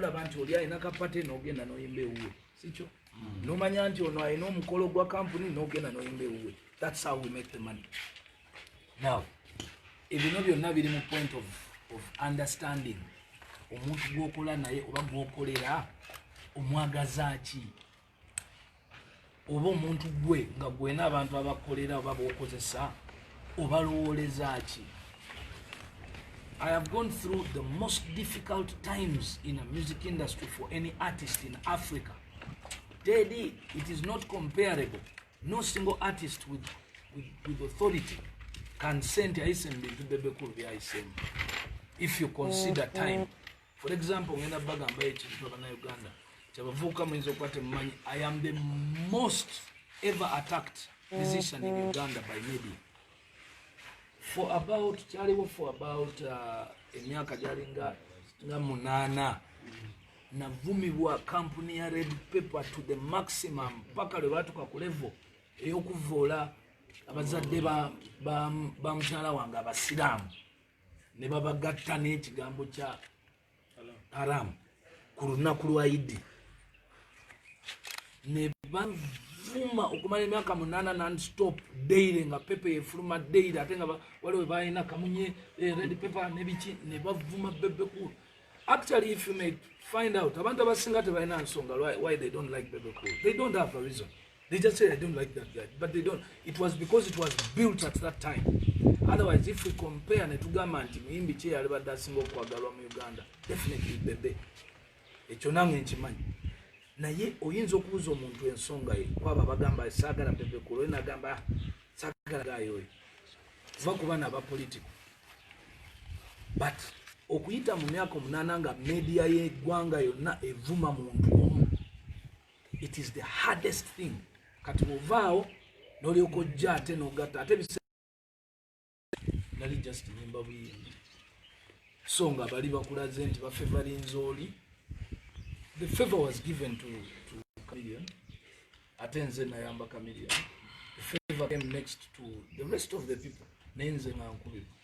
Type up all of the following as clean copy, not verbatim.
Nolaba nti oli alina ka party, n'ogenda n'oyimba ewuwe, sikyo? Nomanya nti ono alina omukolo gwa kampuni, n'ogenda n'oyimba ewuwe. That's how we make the money. Now, ebino byonna biri mu point of understanding omuntu gwokola naye oba gwokolera omwagaza ki, oba omuntu gwe nga gwena abantu abakolera oba bokozesa obalowooleza ki. I have gone through the most difficult times in a music industry for any artist in Africa. Teddy, it is not comparable. No single artist with authority can say nti ayise mu bintu Bebe Cool byayisemu. If you consider time, for example, ngenda bagambayo ekintu, Abannayuganda, kyabavubuka muyinza okuba temumanyi. I am the most ever attacked musician in Uganda by media for about, kyaliwo for about emyaka gyalinga nga 8. Navumibwa kampuni ya Red Pepper to the maximum, paka lwe batuka ku level ey'okuvoola abazadde ba mukyala wange abasiraamu ne babagatta n'ekigambo kya haramu ku lunaku lwa Idi, ne bavuma okumala emyaka 8 nonstop, daily, nga paper efuluma daily, ate nga waliwo we balina kamunye, Red Pepper nebiki, ne bavuma Bebe Cool. Actually, if you may find out, abantu abasinga tebalina nsonga why they don't like Bebe Cool. They don't have a reason. They just say, "I don't like that guy," but they don't. It was because it was built at that time. Otherwise, if we compare ne tugamba nti muyimbi ki yalibadde asinga okwagalwa mu Uganda, definitely Bebe. Ekyo nange nkimanyi. Naye oyinza okubuuza omuntu ensonga ye kwaba bagamba saagala Bebe Cool, oyo nagamba, "Ah, saagala guy oyo," va ku baana aba political. But okuyita mu myaka 8 nga media y'eggwanga yonna evuma muntu omu, it is the hardest thing. Kati bwovaawo n'olyoka ojja ate n'ogatta ate nali just nyimba buyimbi, so nga bali bakulaze nti bafevalinze oli. The favor was given to Chameleon, ate nze nayamba Chameleon. The favor came next to the rest of the people, naye nze nga nkubibwa.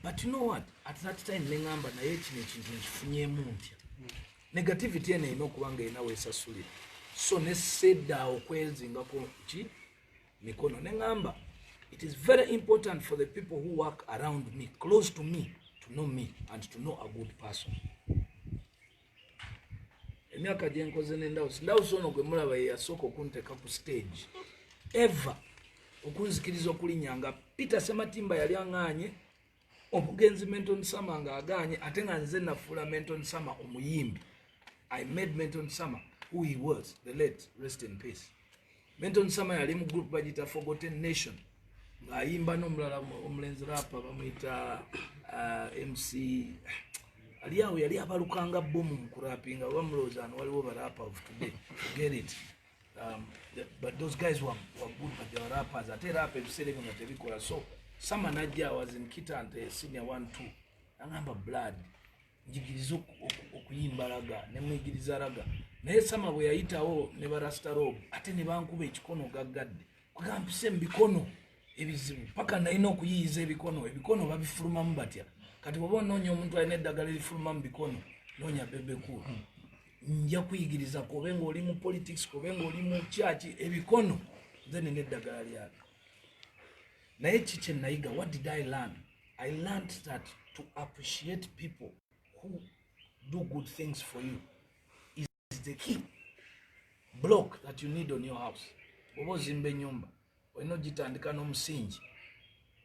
But you know what, at that time neŋŋamba, naye kino ekintu nkifunyeemu ntya? Negativity eno erina okuba nga erina weesasulira. So neseddaawo okwezingako ki mikono, neŋŋamba it is very important for the people who work around me, close to me, to know me and to know a good person. Emyaka gyenkoze nendawusi, Ndawusi ono gwe mulaba ye yasooka okunteeka ku stage ever, okunzikiriza okulinnya, nga Peter Sematimba yali aŋŋaanye, omugenzi Menton Summer ng'agaanye, ate nga nze nafuula Menton Summer omuyimbi. I made Menton Summer who he was, the late, rest in peace. Menton Summer yali mu group bagiyita Forgotten Nation, ng'ayimba n'omulala omulenzi rapper bamuyita MC ali awo, yali abalukanga bomu mu kurapinga. Bamulowooza ano waliwo ba rapper of today, forget it. But those guys were good, but they were rappers, ate rap ebiseera ebyo nga tebikola. So Summer najja, was in Kitante Senior 1 2, agamba, "Blood, njigiriza okuyimba ragga." Nemuyigiriza ragga, naye Summer bwe yayitawo ne barasta rob, ate ne bankuba ekikono gaggadde, kwegamba mpise mu bikono ebizibu paka nalina okuyiyiza ebikono. Ebikono babifulumamu batya? Kati bwoba onoonya omuntu alina eddagala erifuluma mu bikono, noonya Bebe Cool. Nja kuyigiriza, kobe nga oli mu politics, kobe nga oli mu kyaki, ebikono nze nina eddagala lyabyo. Naye ki kye nayiga? What did I learn? I learned that to appreciate people who do good things for you is the key block that you need on your house. Oba ozimba ennyumba, olina ogitandika n'omusingi.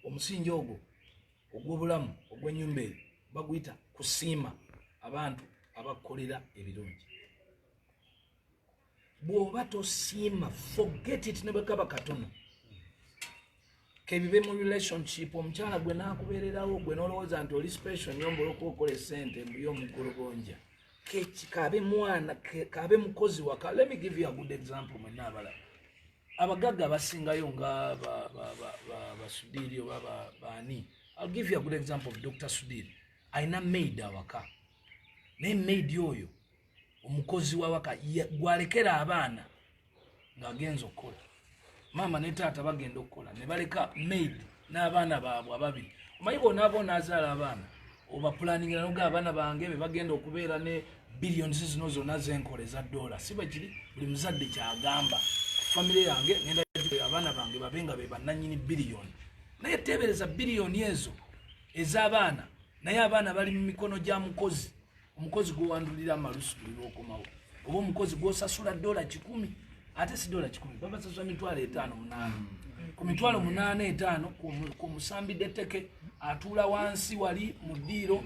Omusingi ogwo ogw'obulamu ogw'ennyumba eyo baguyita kusiima abantu abakukolera ebirungi. Bw'oba tosiima, forget it, ne bwe kaba katono kebibe mu relationship. Omukyala gwe nakubeererawo, gwe n'olowooza nti oli special nnyo mbu olwokuba okola esente mbuye omugolobonja, kabe mwana, kabe mukozi waka. Let me give you a good example. Mwenna abalala abagagga abasingayo nga ba Sudhir oba baani, I'll give you a good example of Dr Sudhir. Alina maid awaka, naye maid oyo omukozi wawaka gwalekera abaana ng'agenza okukola. Maama ne taata bagenda okukola ne baleka maid n'abaana baabwe ababiri. Omanyi bwonaaba onaazaala abaana, obapulaningira noga abaana bange be bagenda okubeera ne Billions zino zonna zenkola eza dola, si bwe kiri? Buli muzadde kyagamba, famire yange ngenda abaana bange babe nga be bannanyini biliyoni. Naye teebereza biliyoni ezo ez'abaana, naye abaana bali mu mikono gya mukozi, omukozi gwewandulira amalusu buli lwokomawo, oba omukozi gwosasula $100, ate si $100, babasasula 58,000. Ku 85,000 kumusambidde etteke, atuula wansi wali mu ddiiro,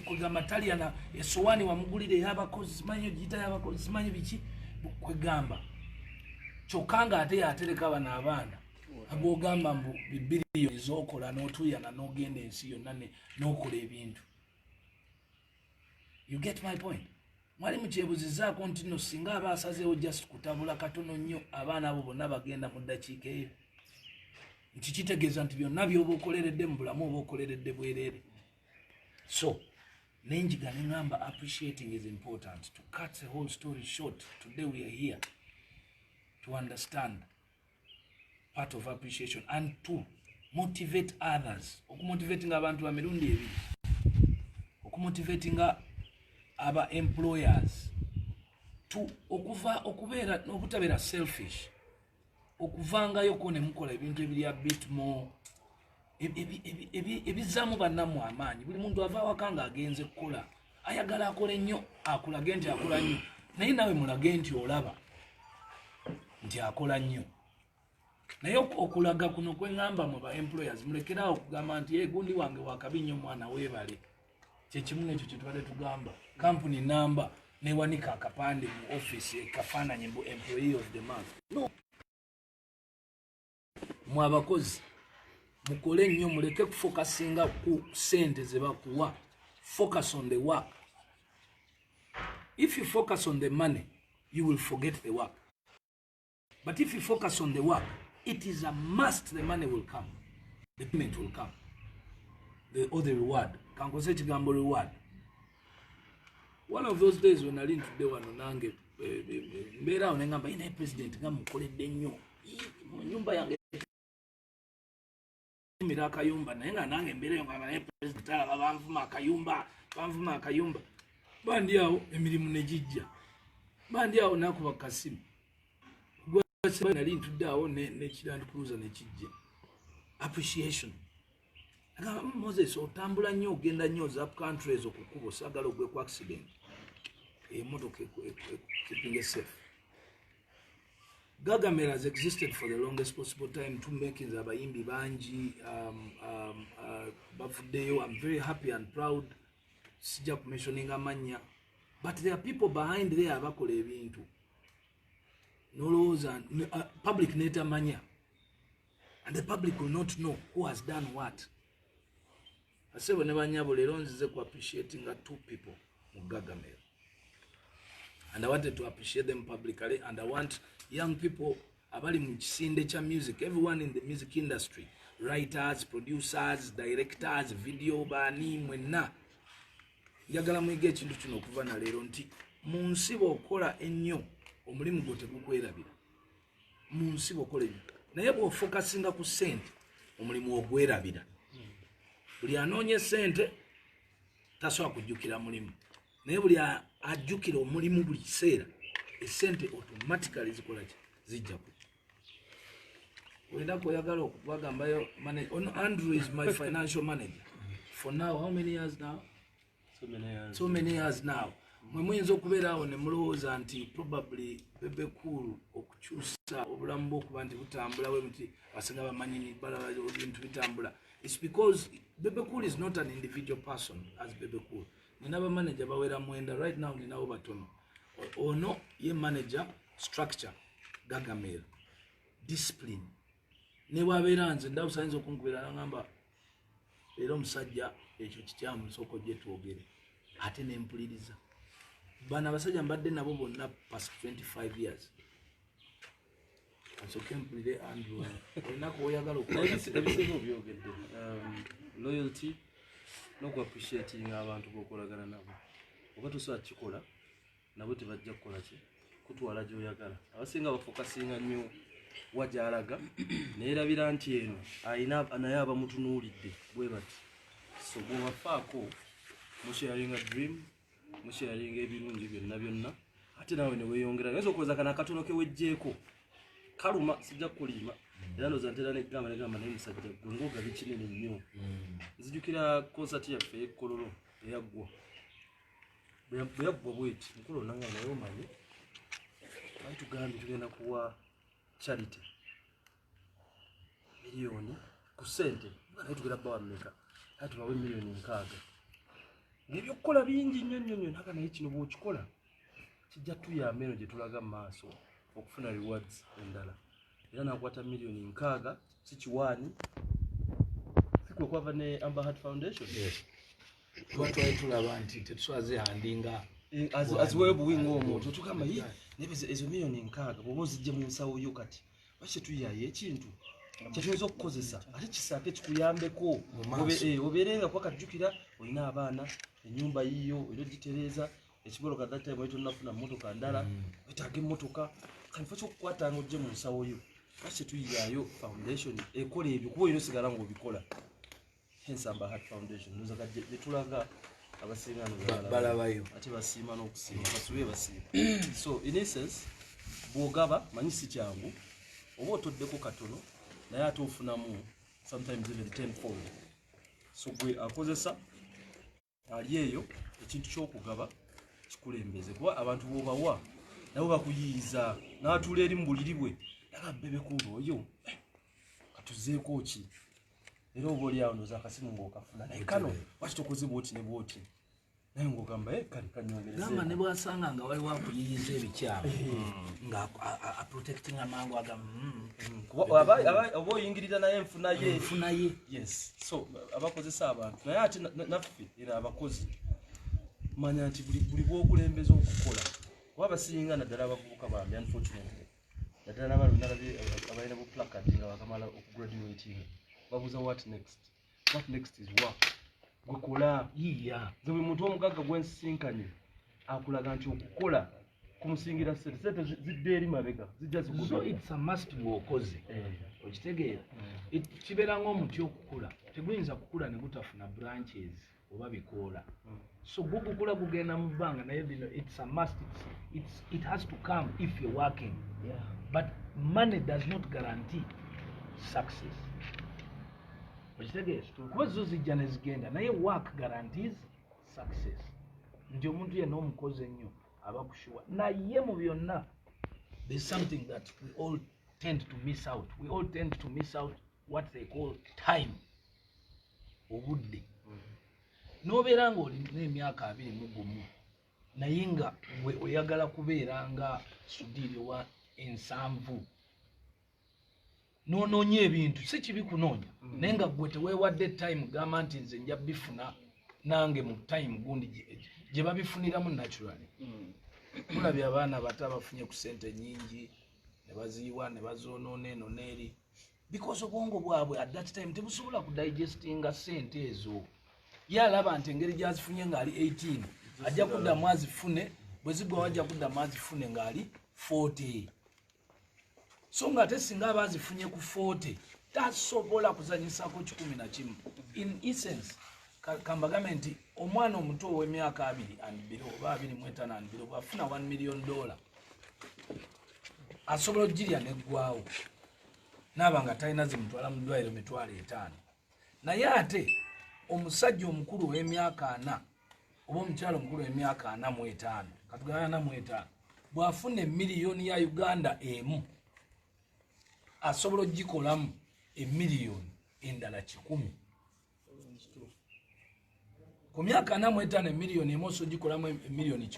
kugamba talyana esowaani wamugulira ey'abakozi, simanyi ogiyita y'abakozi, simanyi biki, kwegamba kyokka nga ate yatereka bano abaana abogamba mbu bibiliyoni zokola n'otuuyana n'ogenda ensi yonna n'okola ebintu. You get my point? Mwali mukyebuzizaako nti no singa aba asazeewo just kutabula katono nnyo, abaana abo bonna bagenda mu ddakiika eyo, nti kitegeeza nti byonna byoba okoleredde mu bulamu oba okoleredde bwereere. So nenjiga neŋŋamba appreciating is important. To cut the whole story short, today we are here to understand part of appreciation and to motivate others, okumotivatinga abantu ba mirundi ebiri, okumotivatinga aba employers to okuva okubeera obutabeera selfish, okuvangayoko ne mukola ebintu ebiri a bit more ebizzaamu bannammwe amaanyi. Buli muntu ava awaka ng'agenze kukola, ayagala akole nnyo, akulage nti akola nnyo, naye nawe mulage nti olaba nti akola nnyo. Naye okulaga kuno kweŋŋamba mwe ba employers, mulekeraawo okugamba nti, "E gundi wange wakabi nnyo, mwana weebale." Kyekimu nekyo kyetubadde tugamba, kampuni namba newanika akapande mu office ekafaananye mbu employee of the month. No, mwe abakozi mukole nnyo, muleke kufokasinga ku sente ze bakuwa. Focus on the work. If you focus on the money, you will forget the work, but if you focus on the work, it is a must, the money will come, the payment will come, or the reward. Kankozese ekigambo reward. One of those days when nali ntudde wano nange, mbeera awo neŋamba, "Naye president nga mukoledde nnyo mu nyumba yange mira akayumba." Naye nga nange embeera nga, "Naye president alaba banvuma akayumba, banvuma akayumba." Bandi awo emirimu negijja, bandi awo nakuba kasimu, nali ntudde awo neki Land Cruiser nekijja. Appreciation. Agamba, "Moses, otambula nnyo, ogenda nnyo oza country ezo ku kkubo, saagala ogwe ku accident, emotoka keeping safe." Gagamel has existed for the longest possible time to making abayimbi bangi bavuddeyo. I'm very happy and proud. Sijja kumentioninga mannya, but there are people behind there abakola ebintu nolowooza public netamanya, and the public will not know who has done what. Asebo ne banyabo, leero nzize ku appreciatinga two people mu Gagamel, and I wanted to appreciate them publicly, and I want young people abali mu kisinde kya music, everyone in the music industry, writers, producers, directors, video baani, mwenna njagala muyige ekintu kino okuva naleero nti mu nsi bw'okola ennyo, omulimu gwo tegukwerabira. Mu nsi bw'okola ennyo, naye bw'ofokasinga ku ssente, omulimu ogwerabira. Buli anoonya essente tasobola kujjukira mulimu, naye buli ajjukira omulimu buli kiseera, essente automatically zikola ki? Zijja ku olina kweoyagala okubagambayo. Ono Andrew is my financial manager for now, how many years now? So many years. So many years now. Mwe muyinza okubeera awo ne mulowooza nti probably Bebe Cool okukyusa obulamu bwe okuba nti butambula bwe muti, abasinga bamanyi balaba ebintu bitambula. It's because Bebe Cool is not an individual person. As Bebe Cool, nina bamanager bawera 9 right now, ninawo batono. Ono ye manager structure Gagamel discipline. Ne bwabeera nze ndawusa, ayinza okunkubira nagamba, "Era omusajja ekyo kikyamu, nsooka ojje twogere," ate nempuliriza. Bano abasajja mbadde nabo bonna past 25 years. Nsooke mpulire Andrew, olunaku oyagala. Ebisinga obyogedde, loyalty n'okuappreciatinga abantu bokolagana nabo. Oba tosobola kukikola nabo, tebajja kukola ki kutwala gy'oyagala. Abasinga bafokasinga nnyo wa gy'alaga, neerabira nti eno ayina naye abamutunuulidde bwe bati. So bw'obafaako, musharinga dream. Musharinga ebirungi byonna byonna, ate naawe ne weeyongera. Oyinza okulowooza kano akatono ke weggyeko kaluma, sijja kukulima. Era ndowooza ntera negamba naye musajja gwe ng'ogabye kinene nnyo. Nzijukira concert yaffe ey'Ekkololo eyaggwa, bwe yaggwa bweti, mukulu onanga, naye omanyi bali tugambye tugenda kuwa charity miliyoni ku ssente, naye tugenda bawa mmeka? Naye tubawe 60 million, ng'ebyokukola bingi nnyo nnyo nnyo. Naga naye kino bw'okikola kijja tuyamba eno gye tulaga mu maaso okufuna rewards endala. Era nakwata 60 million, si kiwaani, si kwe kwava ne Amber Heart Foundation. Tuba twali tulaba nti tetuswaze handinga. Eh, aziweeyo buwi ng'omuntu tugamba ye naye ezo 60 million bw'oba ozijje mu nsawo yo, kati lwaki tetuyayo ekintu kyetuyinza okukozesa ate kisaake kikuyambeko? Mu maaso. Obeere nga kuba kajjukira olina abaana, ennyumba yiyo era ogitereeza ekiboloka, that time wali tonnafuna mmotoka ndala, wetaaga emmotoka. Kanifo kyokukwatanga ojje mu nsawo yo, lwaki tetuyaayo foundation ekola ebyo, kuba olina osigala ng'obikola? Hence Amber Heart Foundation. Ndowooza kati gye tulaga abasinga no balabayo. Ate basiima n'okusiima, basube basiima. So in essence, bw'ogaba, manyi si kyangu, oba otoddeko katono, naye ate ofunamu sometimes even tenfold. So gwe akozesa ali eyo, ekintu ky'okugaba kikulembeze, kuba abantu bw'obawa nabo bakuyiiza. N'atuula eri mu buliri bwe naga bebekuuba oyo, eh, katuzeeko ki? Era oba oli awo ndowooza akasimu ng'okafuna, naye kano lwaki tokoze bwoti ne bwoti? Naye ng'ogamba, "Eh, kale kanyongereze." Gamba ne bwasanga nga waliwo akuyiyiza ebikyamu, nga aprotectinga mangu agamba, Kuba oba oyingirira naye enfuna ye. Enfuna ye. Yes, so abakozesa abantu, naye ate naffe era abakozi, manya nti buli bwokulembeza okukola, kuba abasinga naddala abavubuka bambi, unfortunately, naddala nabali nalabye abalina bu placard nga bakamala okugraduatinga, babuuza, "What next?" What next is work. Gwekola. Yiya. Nze buli muntu omugagga gwensisinkanye akulaga nti okukola kumusingira sente. Sente zidda eri mabega, zijja So zikugoberera. it's a must ng'okoze. Okitegeera? Kibeera ng'omuti okukula, teguyinza kukula ne gutafuna branches oba bikoola. So gugukula gugenda mu bbanga, naye bino it's a must, it has to come if you're working. But money does not guarantee success, okitegeeza? Kuba zo zijja ne zigenda, naye work guarantees success, nti omuntu yenna omukozi ennyo aba kushuwa. Naye mu byonna there's something that we all tend to miss out. We all tend to miss out what they call time, obudde. N'obeera ng'olina emyaka 21, naye nga gwe oyagala kubeera nga sudiiri wa 70, n'onoonya ebintu. Si kibi kunoonya, naye nga gwe teweewadde time. Gamba nti nze nja bifuna nange mu time gundi gye babifuniramu naturally. Mulabye abaana bato abafunye ku sente nyingi ne baziyiwa ne bazoonoona eno n'eri, because obwongo bwabwe at that time tebusobola kudigestinga sente ezo. Ye alaba nti engeri gyazifunye ng'ali 18, ajja kuddamu azifune, bwe zigwawo ajja kuddamu azifune ng'ali 40. So nga ate singa aba azifunye ku 40, tasobola kuzanyisako 101. In essence, kambagambe nti omwana omuto ow'emyaka 20 and below oba 25 and below, bwafuna $1 million, asobola okugirya neggwawo, naaba nga talina zimutwala mu ddwaliro 50,000. Naye ate omusajja omukulu ow'emyaka 40 oba omukyalo omukulu ow'emyaka 45, katugambe 45, bw'afuna 1 emiliyoni ya Uganda asobola okugikolamu emiliyoni endala 100. Ku myaka 45, 1 emiliyoni osobola ogikolamu 100 million,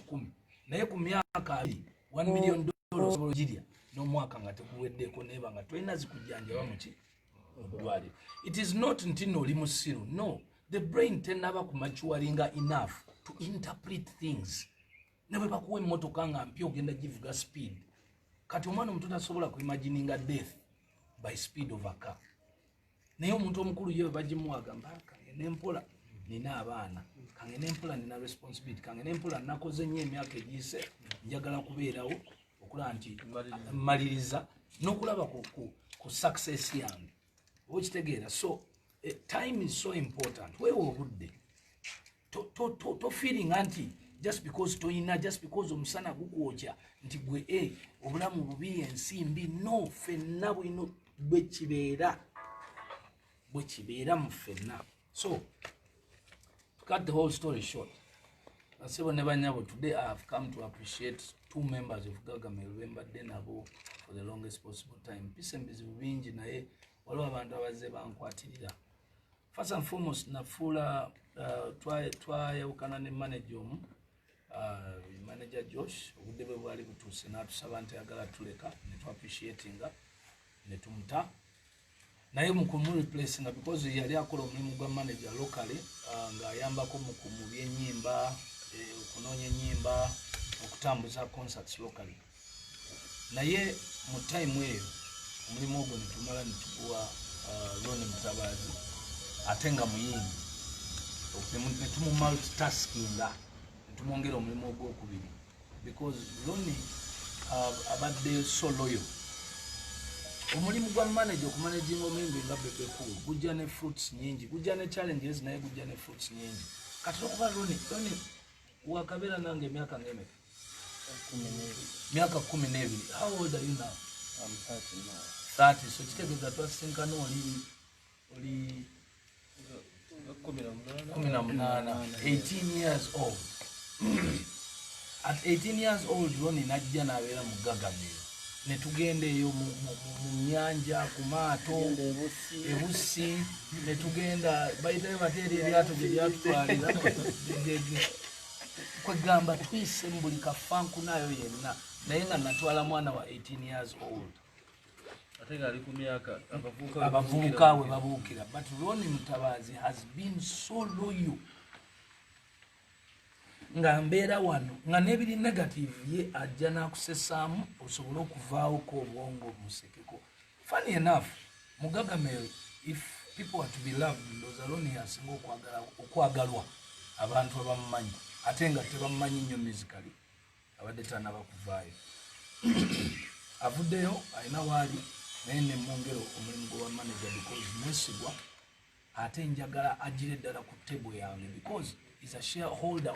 naye ku myaka 20, $1 million osobola ogirya n'omwaka nga tekuweddeko, neba nga tolina zikujjanjaba muki mu ddwaliro. It is not nti nno oli musiru, no. The brain tenaba kumaturinga enough to interpret things. Ne bwe bakuwa emmotoka nga mpya, ogenda givuga speed. Kati omwana omuto tasobola kuimagininga death by speed of a car, naye omuntu omukulu ye bwe bagimuwa agamba, "Ah, kange nempola, nina abaana, kange nempola, nina responsibility, kange nempola, nakoze nnyo emyaka egiyise, njagala kubeerawo okulaba nti mmaliriza n'okulaba ku success yange." Oba okitegeera? So time is so important. Weewa obudde. Tofeelinga nti Just because toyina, just because omusana gukwokya nti gwe e obulamu bubi, ensi mbi, no. Ffenna bwino bwe kibeera, bwe kibeera mu ffenna. So to cut the whole story short, basebo ne banyabo, today I have come to appreciate two members of Gagamel bembadde nabo for the longest possible time. Mpisa ebizibu bingi, naye waliwo abantu abazze bankwatirira. First and foremost, nafuula twayawukana ne manager omu, manager Josh. Obudde bwe bwali butuuse n'atusaba nti ayagala tuleka, ne tuappreciatinga ne tumuta. Naye mu kumureplacinga, because yali akola omulimu gwa manager locally, ng'ayambako mu byennyimba, okunoonya ennyimba, okutambuza concerts locally. Naye mu time eyo omulimu ogwo netumala netuguwa Roni Mutabaazi, ate nga muyimbi, netumu multitaskinga, netumwongera omulimu ogwokubiri, because Roni abadde so loyal. Omulimu gwa manager, okumanaginga omuyimbi nga Bebe Cool, gujja ne fruits nyingi, gujja ne challenges, naye gujja ne fruits nyingi. Kati okuba Roni wakabeera nange emyaka ngemeka? Myaka 12. How old are you now? I'm 30 now. 30. So kitegeeza twasinkana oli 18. 18, 18 years old. At 18 years old, Roni najja n'abeera mu Gagamel, ne tugenda eyo mu nyanja, ku maato ebusi, ne tugenda bayitayo bateera eryato gye lyatutwalira. Kwegamba twise mu buli kafankunayo yenna, naye nga natwala mwana wa 18 years old. Ate ng'ali ku myaka abavubuka abavubuka we babuukira. But Roni Mutabazi has been so loyal, nga mbeera wano nga n'ebiri negative, ye ajja n'akusesaamu osobole okuvaawoko obwongo musekeko. Funny enough, mu Gagamel, if people are to be loved, ndowooza Roni asinga okwagalwa abantu abamumanyi, ate nga tebamumanyi nnyo musically, abadde tanaba kuvaayo. Avuddeyo, alina waali, naye nemwongera omulimu gwa manager because mwesigwa, ate njagala agire ddala ku table yange because is a shareholder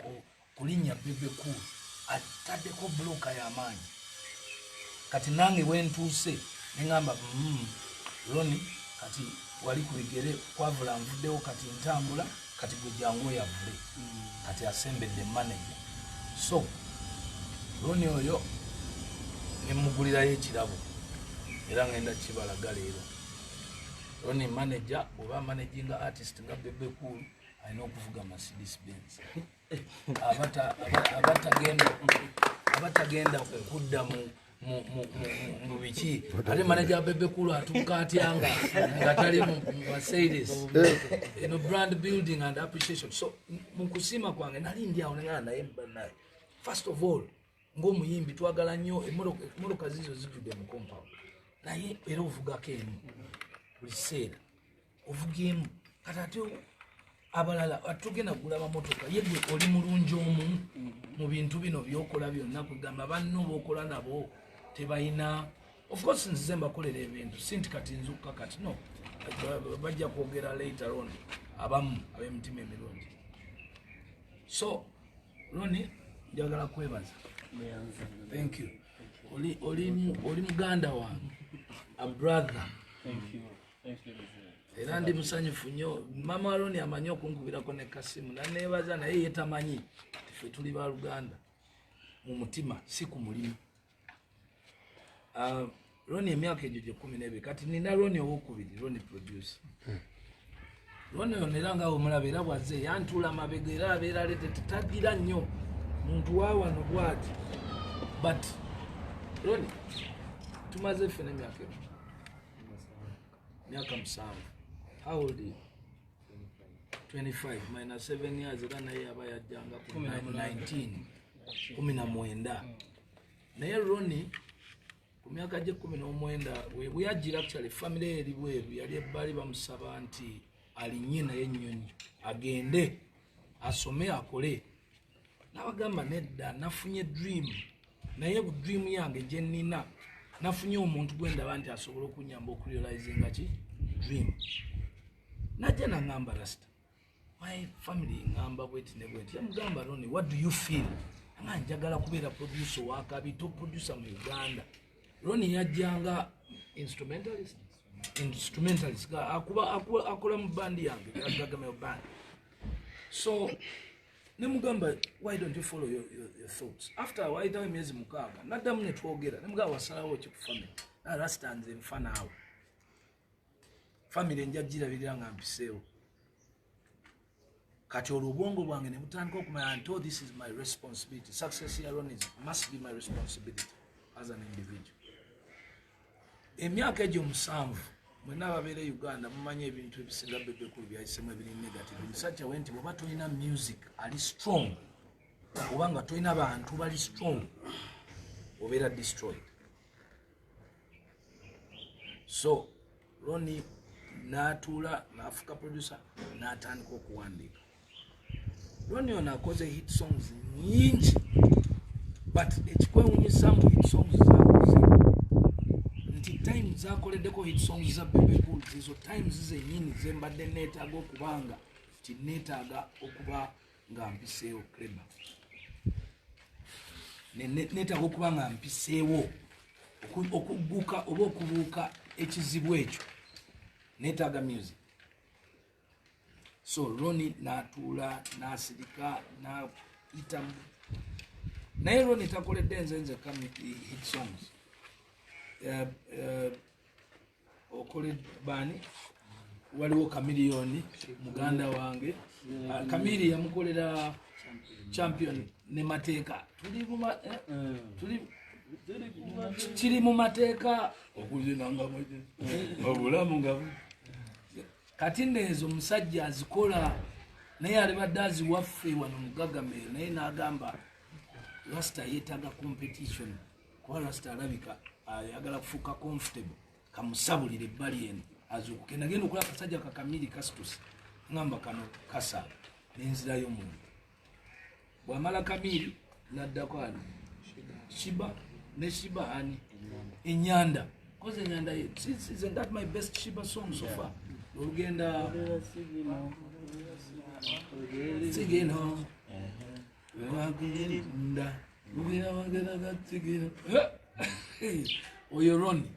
kulinnya Bebe Cool. Ataddeko buloka y'amaanyi. Kati nange wentuuse neŋamba, Roni, kati wali ku bigere kwavula, nvuddewo, kati ntambula, kati gwe jangu oyavule." Kati asembedde manager. So Roni oyo nemugulirayo ekirabo, era ngenda kibalaga leero. Roni manager, bweba managinga artist nga Bebe Cool, alina okuvuga Mercedes Benz. Abatagenda kudda mu biki, ate manager wa Bebe Cool atuuka atya nga tali mu Mercedes? Eno brand building and appreciation. So mu kusiima kwange nali ndi awo nengana naye naye first of all, ng'omuyimbi twagala nnyo emmotoka zizo zijjudde mu compound, naye era ovugako emu buli kiseera, ovuga emu. Kati ate abalala tugenda kugula mamotoka, ye gwe oli mulungi omu mu bintu bino byokola byonna. Kwegamba banno bokola nabo tebalina. Of course nzize mbakolera ebintu, si nti kati nzukka kati, no, bajja kwogera later on, abamu ab'emitima emirungi. So Roni, njagala kwebaza, thank you. Oli muganda wange, a brother. Thank you. Thank you. Era ndi musanyufu nnyo. Mama Aroni amanyi okunkubirako ne kasimu naneebaza, naye ye tamanyi tife tuli baluganda mu mutima, si ku mulimu. Roni emyaka egyo gye 12. Kati nina Roni owokubiri, Roni producer. Roni ono era nga omulaba, era bwazze yantuula mabega, era abeera lete tetagira nnyo muntu wa wano bwati. But Roni tumaze ffe n'emyaka emu, myaka 7. How old are you? 25 minus 7 years, era naye aba yajjanga ku 19, 19. Naye Roni ku myaka gye 19 bwe yajjira, actually family ye eri bweru, yali ebbali, bamusaba nti alinnye naye ennyonyi agende asome akole. N'abagamba nedda, nafunye dream, naye bu dream yange gye nnina, nafunye omuntu gwe ndaba nti asobola okunyamba okurealizinga ki dream. Najja naŋŋamba, "Rasta, My family ngamba bweti ne bweti. Yamugamba, "Roni, what do you feel?" Nga njagala kubeera producer wakabi, top producer mu Uganda. Roni yajjanga instrumentalist akuba akola mu bandi yange, Gagamel Band. So nemugamba, "Why don't you follow your thoughts?" After wayitawo emyezi 6, naddamu netwogera. Nemugamba, "Wasalawo ki ku family?" "Rasta, nze nfa naawe. Family nja girabirira nga mpiseewo." Kati olwo obwongo bwange ne butandika okumanya nti, oh, this is my responsibility. Success ya Ron must be my responsibility as an individual. Emyaka egyo 7, mwena ababeera e Uganda mumanyi ebintu ebisinga Bebe Cool byayisemu ebiri negative in such a way nti bw'oba tolina music ali strong, oba nga tolina bantu bali strong, obeera destroyed. So Roni n'atuula n'afuuka producer, n'atandika okuwandiika. Roni ono akoze hit songs nyingi, but ekikwewunyisa mu hit songs zakoze nti time zakoleddeko hit songs za Bebe Cool, zizo times zenyini zembadde neetaaga okubanga ti neetaaga okuba nga mpiseewo cleba. Neetaaga okuba nga mpiseewo okugguka oba okubuuka ekizibu ekyo, neetaaga music. So Roni n'atuula n'asirika n'ayitamu, naye Roni takoledde nze nzekka hit songs. Okole baani? Waliwo Kamiliyoni, muganda wange. Kamiri yamukolera Champion ne Mateeka. Tuli tuli kiri mu mateeka okuzinanga obulamu nga kati nno ezo omusajja azikola, naye alibadde aziwaffe wano mu Gagamel, naye n'agamba Rasta yeetaaga competition, kuba Rasta alabika ayagala kufuuka comfortable, kamusabulire ebbali eno azuukuke. Nagenda okulaba akasajja kakamiri kasituse, ngamba kano kasaaga, nenzirayo muntu. Bwamala Kamiri, naddako ani? Shiba. Ne Shiba ani? Enyanda. Koze Enyanda, isn't that my best Shiba song so far? Olugenda sigino wewagenda sigino. Oyo Roni,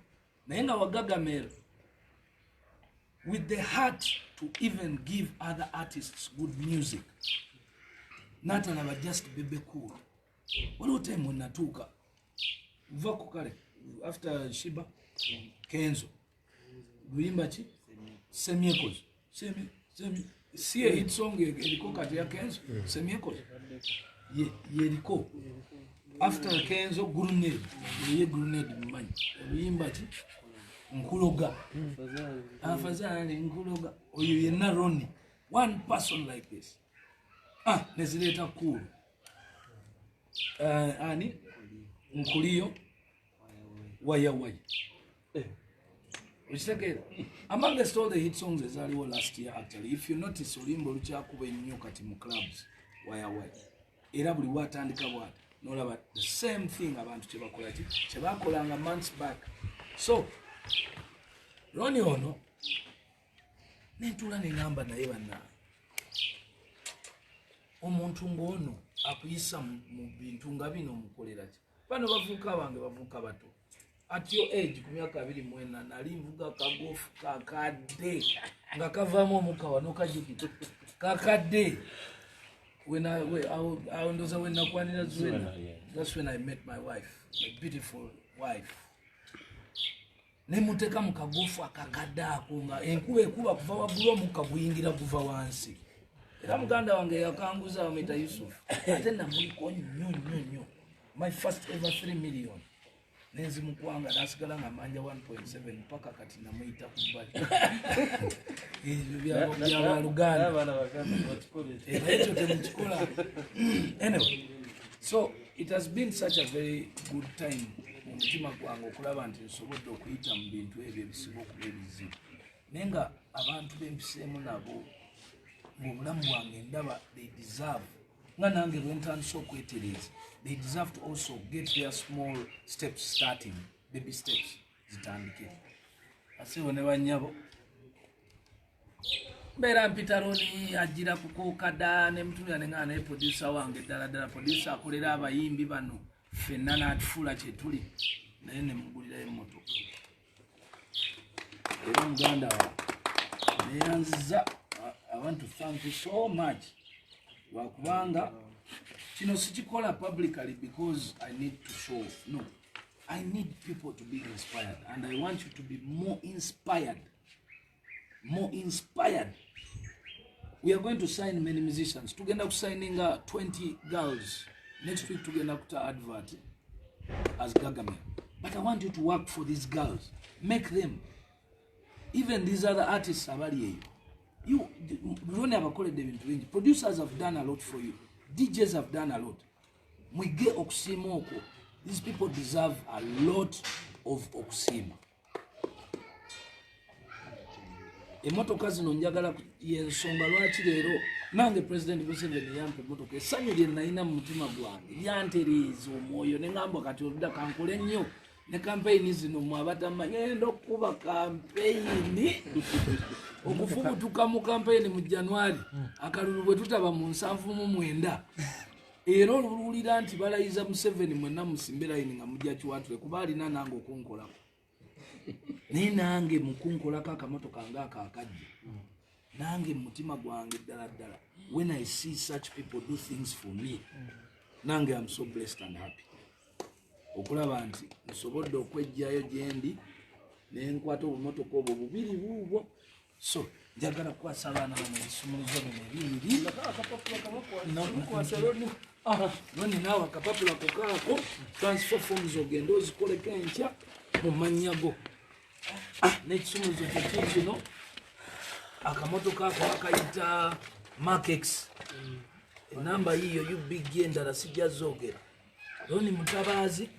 naye nga wagagamel with the heart to even give other artists good music, natalaba just Bebe Cool. Waliwo time wenatuuka va ku kale after Shiba, Kenzo, luyimba ki? Semyekozo. Semi semi si hit song eriko kati ya Kenzo, Semyekozo yeriko. After Kenzo, Grenade. Ye Grenade mumanyi oluyimba ki? Nkuloga, afazali nkuloga. Oyo yenna Roni, one person like this. Ah, nezireeta cool. Ani nkuliyo wayawaya okitegeera? Amongst all the hit songs ezaliwo last year, actually, if you notice, oluyimba olukyakuba ennyo kati mu clubs, Wayawaya. Era buli watandika bwati nolaba the same thing abantu kyebakola ki kyebakolanga months back. So Roni ono nentuula neŋŋamba, naye bannange, omuntu ng'ono akuyisa mu bintu nga bino, omukolera ki? Bano bavubuka bange, bavubuka bato. At your age, ku myaka 24, nali nvuga kagofu kakadde nga kavaamu omukka wano, kajjukira kakadde. Awo ndowooza wenakwanira Zuena. Zuena, yeah. That's when I met my wife, my beautiful wife. Nemuteeka mu kagofu akakadde ako nga enkuba ekuba kuva waggulu, omukka guyingira guva wansi. Era muganda wange yakanguza, amwita Yusuf, ate namuliko nnyo nnyo nnyo. My first ever 3 million nenzimukwanga, nasigala nga manja 1.7 mpaka kati. Namuyita ku bbali, ebyo byabaluganda. Abaana baganda bakikola. Era ekyo temukikola. Anyway, so it has been such a very good time mu mutima gwange okulaba nti nsobodde okuyita mu bintu ebyo ebisinga okuba ebizibu, naye nga abantu bempiseemu nabo ng'obulamu bwange ndaba they deserve, nga nange bwe ntandise okwetereeza, they deserve to also get their small steps starting, baby steps zitandike. Asibo ne bannyabo. Mbeera mpita Roni ajjira kukookada ne mutumira ne ŋŋaana, naye producer wange ddala ddala, producer akolera abayimbi bano ffenna n'atufuula kye tuli, naye ne mugulirayo emmotoka. Era muganda wange neyanziza, I want to thank you so much, lwakubanga kino sikikola publicly because I need to show off. No, I need people to be inspired, and I want you to be more inspired, more inspired. We are going to sign many musicians. Tugenda kusigninga 20 girls next week. Tugenda kuta advert as Gagamel, but I want you to work for these girls, make them, even these other artists abali eyo. You Roni abakoledde ebintu bingi, producers have done a lot for you, DJs have done a lot. Mwige okusiima okwo. These people deserve a lot of okusiima. Emotoka zino njagala, yensonga lwaki leero nange President Museveni yampa emotoka. Essanyu lye nalina mu mutima gwange lyantereeza omwoyo, ne ŋŋamba kati oludda kankole nnyo ne kampeyini zino. Mwe abatamanyi, ngenda okukuba kampeyini okufubutuka mu kampeyini mu January. Akalulu bwe tutaba mu 79, era oluwulira nti balayiza Museveni, mwenna musimbe layini nga mujja kiwatule, kuba alina nange okunkolako. Naye nange mukunkolako akamotoka nga akakajja, nange mumutima gwange ddala ddala, when I see such people do things for me, nange am so blessed and happy okulaba nti nsobodde okwejjayo gyendi nenkwata obumotoka obwo bubiri buubwo. So njagala kukwasa abaana bano ebisumuluzo bino ebibiri. Noni naawe akapapula kokaako, transfer forms ogende ozikoleko enkya mu mannya go. N'ekisumuluzo kyeki kino. Akamotoka ako bakayita Mark X, enamba yiyo UBG, endala sijja zoogera. Roni Mutabaazi,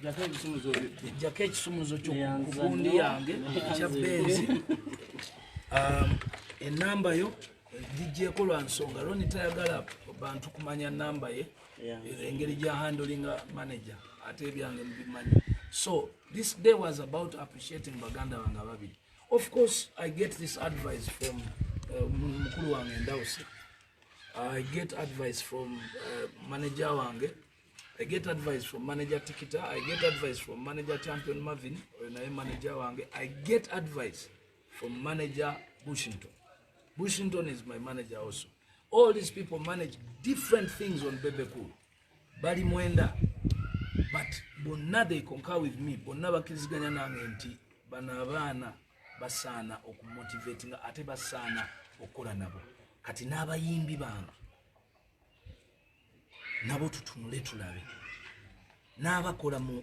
jjako ekisumuluzo kyokugundi yange ekya Benz. Enamba yo gijjeeko lwa nsonga Roni tayagala bantu kumanya namba ye, engeri gya handlinga manager, ate ebyange mubimanyi. So this day was about appreciating baganda bange ababiri. Of course I get this advice from mukulu wange Ndawusi, I get advice from manager wange, I get advice from manager Tikita, I get advice from manager Champion Marvin, oyo naye manager wange. I get advice from manager Bushington. Bushington is my manager also. All these people manage different things on Bebe Cool. Bali mwenda. But bonna they concur with me. Bonna bakkiriziganya nange nti bano abaana basaana okumotivatinga, ate basaana okukola nabo. Kati n'abayimbi bange nabo tutunule tulabe n'abakola mu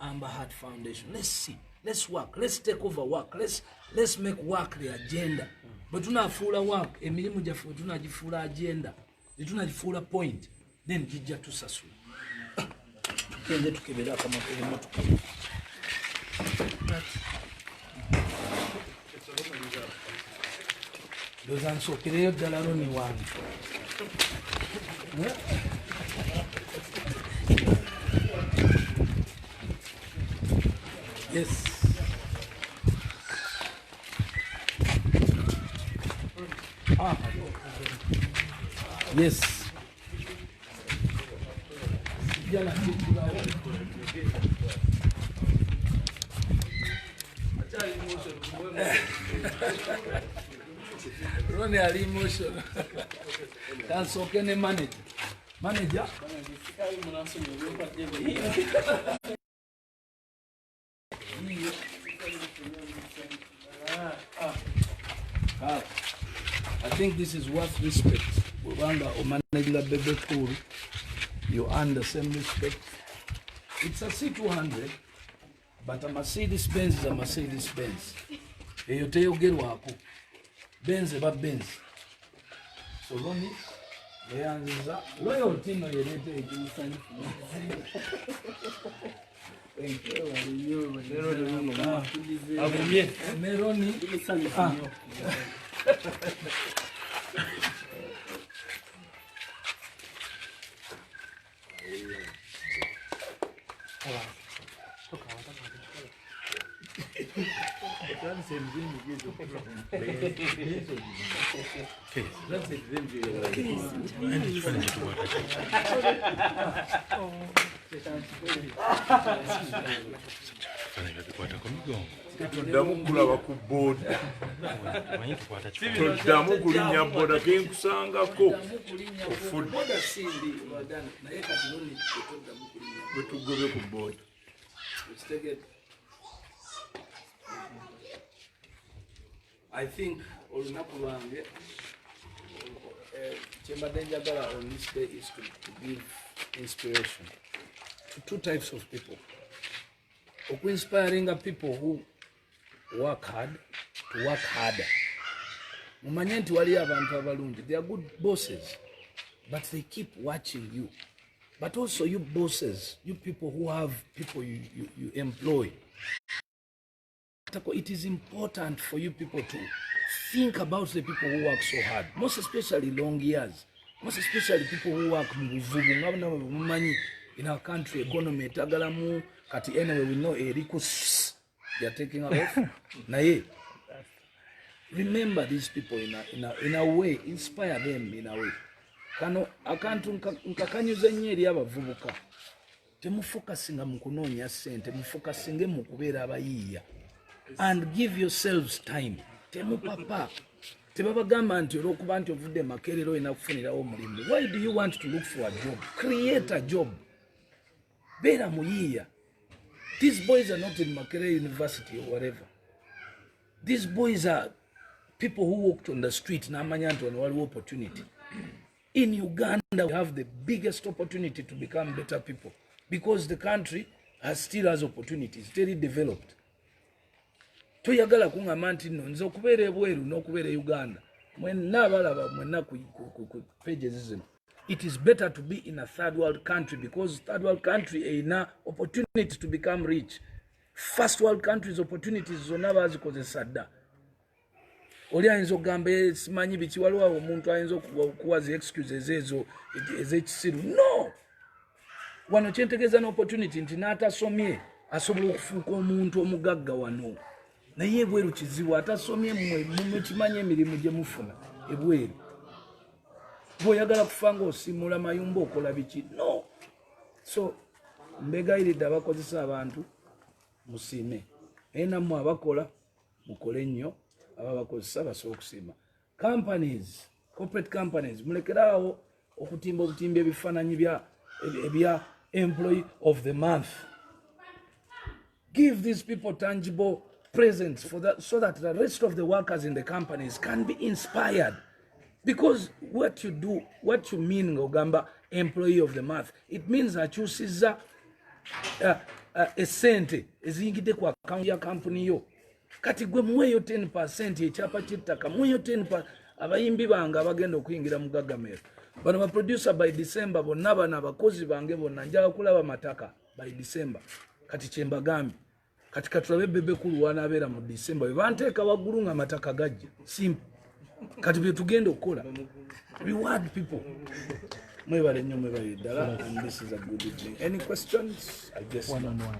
Amber Heart Foundation. Let's see, let's work, let's take over work, let's make work the agenda. Bwe tunafuula work, emirimu gyaffe bwe tunagifuula agenda, tetunagifuula point, then gijja tusasula. Tugende tukebere akamotoka. Ndoza nsookereyo ddala Roni wange. Yes. Ah. Yes. Sijja nakigulawo. Akyali emotion. Roni ali emotion. Kansooke ne manager. Manager? Ah, I think this is worth respect. Bw'obanga omanaginga Bebe Cool, you earn the same respect. It's a C200, but a Mercedes Benz is a Mercedes Benz. Eyo teyogerwako. Benz eba Benz. So Ronnie, neyanziza loyalty no yereeta ekimusanyufu. Thank you. Agumye. Ne Ronnie, ah. Otandise emize emibi egy'okutula ku Otandise emize emibi oyagala. Ekifaananyi kyetukwata kiki? Ebifaananyi babikwatako migongo. Toddamu kulaba ku booda. Manyi tukwata kifaananyi. Toddamu kulinnya booda kenkusangako. Toddamu kulinnya ku Ofudde. boda simbi Wadana, naye kati noni toddamu kulinnya. Bwe tugobe ku booda. Okitegedde? I think olunaku lwange kyembadde njagala on this day is to give inspiration to two types of people. Okuinspiringa people who work hard to work harder. Mumanye nti waliyo abantu abalungi, they are good bosses, but they keep watching you. But also you bosses, you people who have people you employ, it is important for you people to think about the people who work so hard, most especially long years, most especially people who work mu buvubu nga bonna bwe mumanyi in our country economy etagalamu kati. Anyway, we know eri ku they are taking off, naye remember these people in a way, inspire them in a way. Kano akantu nkakanyuza nnyo eri abavubuka. Temufokasinga mu kunoonya ssente, mufokasinge mu kubeera abayiiya and give yourselves time. Temupapa. Tebabagamba nti olwokuba nti ovudde Makerere olina kufunirawo omulimu. Why do you want to look for a job? Create a job. Beera muyiiya. These boys are not in Makerere University or whatever. These boys are people who walked on the street n'amanya nti wano waliwo opportunity. In Uganda we have the biggest opportunity to become better people because the country still has opportunities, teri developed. Toyagala kuŋŋamba nti nno nze okubeera ebweru n'okubeera e Uganda, mwenna abalaba mwenna ku pages zino, it is better to be in a third world country because third world country erina opportunity to become rich. First world countries opportunities zonna bazikozesa dda. Oli ayinza okugamba, "Eh, simanyi biki." Waliwo awo omuntu ayinza okuwa zi excuses ezo ez'ekisiru. No, wano kyentegeeza n'opportunity nti n'atasomye asobola okufuuka omuntu omugagga wano, naye ebweru kizibu. Atasomye mmwe mukimanyi emirimu gye mufuna ebweru. Bw'oyagala kufa nga osimula mayumba okola biki? No. So mbegayiridde abakozesa abantu musiime, naye nammwe abakola mukole nnyo ababakozesa basobola okusiima. Companies, corporate companies, mulekeraawo okutimba obutimba ebifaananyi ebya employee of the month. Give these people tangible presents for that, so that the rest of the workers in the companies can be inspired, because what you do, what you mean ng'ogamba employee of the month, it means akyusizza esente eziyingidde ku akawunti ya kampuni yo. Kati gwe muweeyo 10, ekyapa ky'ettaka muweeyo 10. Abayimbi bange abagenda okuyingira mu Gagamel, bano baproducer, by December bonna bano abakozi bange bonna njala kulaba mataka by December. Kati kyembagambye, kati katulabe Bebe Cool wanaabeera mu December. Bwe banteeka waggulu nga amataka gajja, simple. Kati bye tugenda okukola, reward people. Mwebale nnyo, mwebale ddala, and this is a good evening. Any questions? I guess One not. on one.